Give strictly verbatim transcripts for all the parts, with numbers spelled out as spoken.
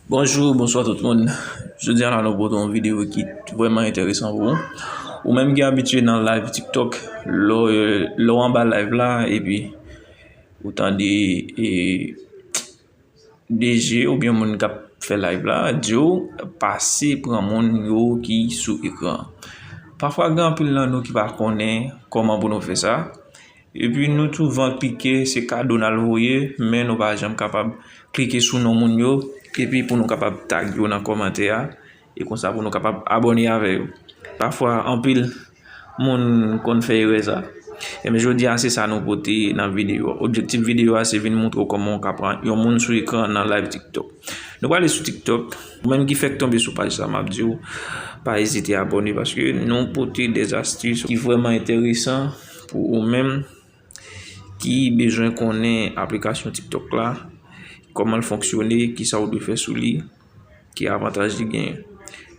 Bonjou, bonswa tout moun. Jodi a la, nou pote yon videyo ki vrèman enteresan pou ou. Ou menm ki abitye nan live TikTok, lè w, lè w anba live la, epi ou tande, e, D J oubyen moun k ap fè live la, di w pase pran moun yo ki sou ekran. Pafwa, gen anpil nan nou ki pa konnen kòman pou nou fè sa. Epi nou souvan klike, se kado n al voye, men nou pa janm kapab klike sou non moun yo, epi pou nou kapab tag yo nan kòmantè a, e konsa pou nou kapab abòne avè yo. Pafwa, anpil moun konn fè erè sa. Ebyen, jodi a, se sa nou pote nan videyo a. Objektif videyo a, se vin montre w kòman w ka pran yon moun sou ekran nan live TikTok. Nou prale sou TikTok. Ou menm ki fèk tonbe sou paj sa, m ap di w, pa ezite abòne, paske nou pote des astuces ki vrèman enteresan pou ou menm ki bezwen konnen aplikasyon TikTok la, kòman l fonksyone, kisa w dwe fè sou li, ki avantaj li genyen.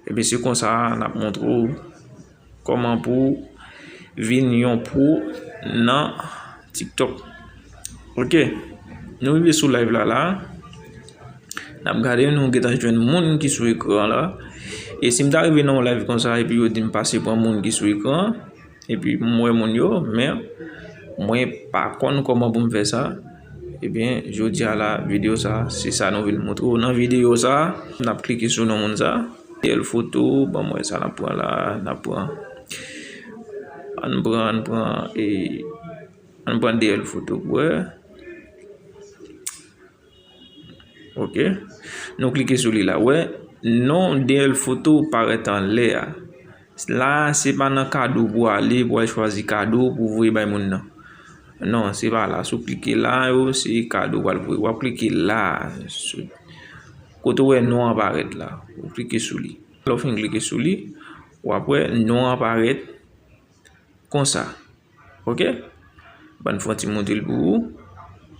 Ebyen, se konsa n ap montre w kòman pou w vin yon pwo nan TikTok. Oke, nou rive sou live la la. N ap gade, nou gentan jwenn moun ki sou ekran la. E si m ta rive nan yon live konsa, epi yo di m pase pran moun ki sou ekran, epi m wè moun yo, men mwen pa konn kòman pou m fè sa. Ebyen, jodi a la, videyo sa, se sa nou vin montre w. Nan videyo sa, n ap klike sou non moun sa. Dèyè l foto, ban m wè sa n ap pran la, n ap pran. Ann pran, ann pran, e, ann pran dèyè l foto pou wè. Oke. Nou klike sou li la. Wè, non dèyè l foto parèt anlè a. La, se pa nan kado pou ale, pou al chwazi kado pou voye bay moun nan. Non, se pa la. Si w klike la, yo, se kado w al voye. W ap klike la. Sou, kote w wè non an parèt la. Ou klike sou li. Lè w fin klike sou li, w ap wè non an parèt konsa. Oke? Ban fè yon ti monte l pou ou.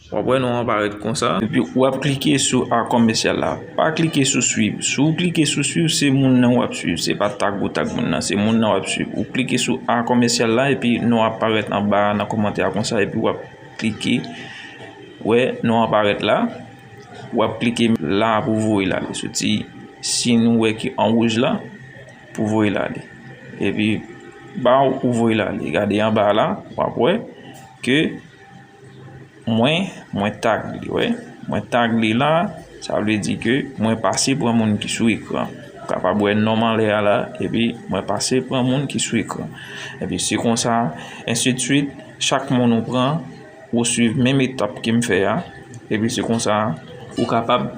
W ap wè non an parèt konsa. Epi w ap klike sou a kòmèsyal la. Pa klike sou swiv. Si w klike sou swiv, se moun nan w ap swiv. Se pa tag ou tag moun nan. Se moun nan w ap swiv. Ou klike sou a kòmèsyal la, epi non ap parèt anba a nan kòmantè a konsa, epi w ap klike. Wè, non an parèt la. W ap klike la pou voye l ale. Soti si nou wè ki an wouj la, pou voye l ale. Epi, ba w pou voye l ale. Gade anba la, w ap wè ke mwen, mwen tag li, wè. Mwen tag li la, sa vle di ke mwen pase pran moun ki sou ekran. Ou kapab wè non m anlè a la, epi mwen pase pran moun ki sou ekran. Epi se konsa, ensidswit, chak moun ou pran, ou swiv menm etap ke m fè a, epi se konsa ou kapab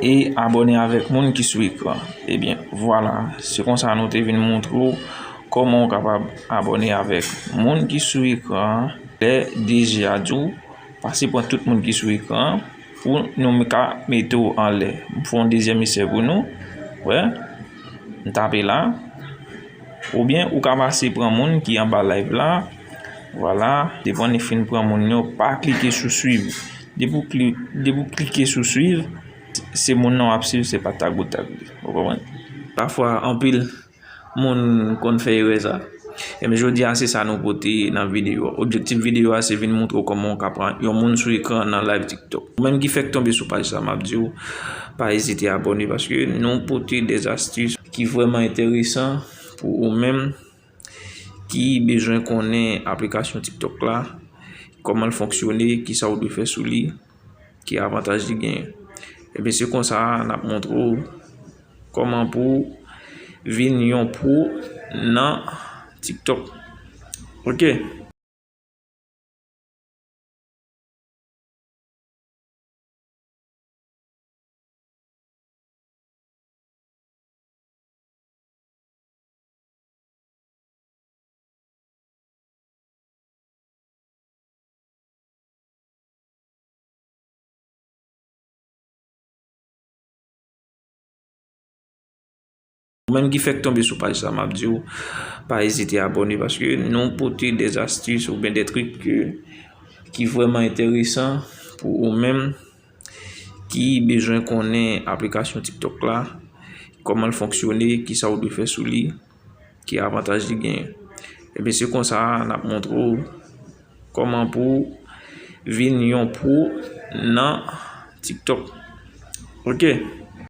e abòne avèk moun ki sou ekran. Ebyen, vwala, se konsa nou te vin montre w kòman w kapab abòne avèk moun ki sou ekran an. Lè D J a di w, pase pran tout moun ki sou ekran an pou nou ka mete w anlè. M fè yon dezyèm esè pou nou. Wè, m tape la. Oubyen ou ka pase pran moun ki anba live la. Vwala, depi w fin pran moun yo, pa klike sou swiv. Depi w kli-, depi w klike sou swiv, se moun nan w ap swiv, se pa tag ou tag li. Ou konprann? Pafwa, anpil moun konn fè erè sa. Ebyen, jodi a, se sa nou pote nan videyo a. Objektif videyo a, se vin montre w kòman w ka pran yon moun sou ekran nan live TikTok. Ou menm ki fèk tonbe sou paj sa, m ap di w, pa ezite abòne, paske nou pote des astuces ki vrèman enteresan pou ou menm ki bezwen konnen aplikasyon TikTok la, kòman l fonksyone, kisa w dwe fè sou li, ki avantaj li genyen. Ebyen, se konsa n ap montre w kòman pou w vin yon pwo nan TikTok. Oke. Ou menm ki fèk tonbe sou paj sa, m ap di w, pa ezite abòne, paske nou pote des astuces oubyen des trucs ke, ki vrèman enteresan pou ou menm ki bezwen konnen aplikasyon TikTok la, kòman l fonksyone, kisa w dwe fè sou li, ki avantaj li genyen. Ebyen, se konsa n ap montre w kòman pou w vin yon pwo nan TikTok. Oke.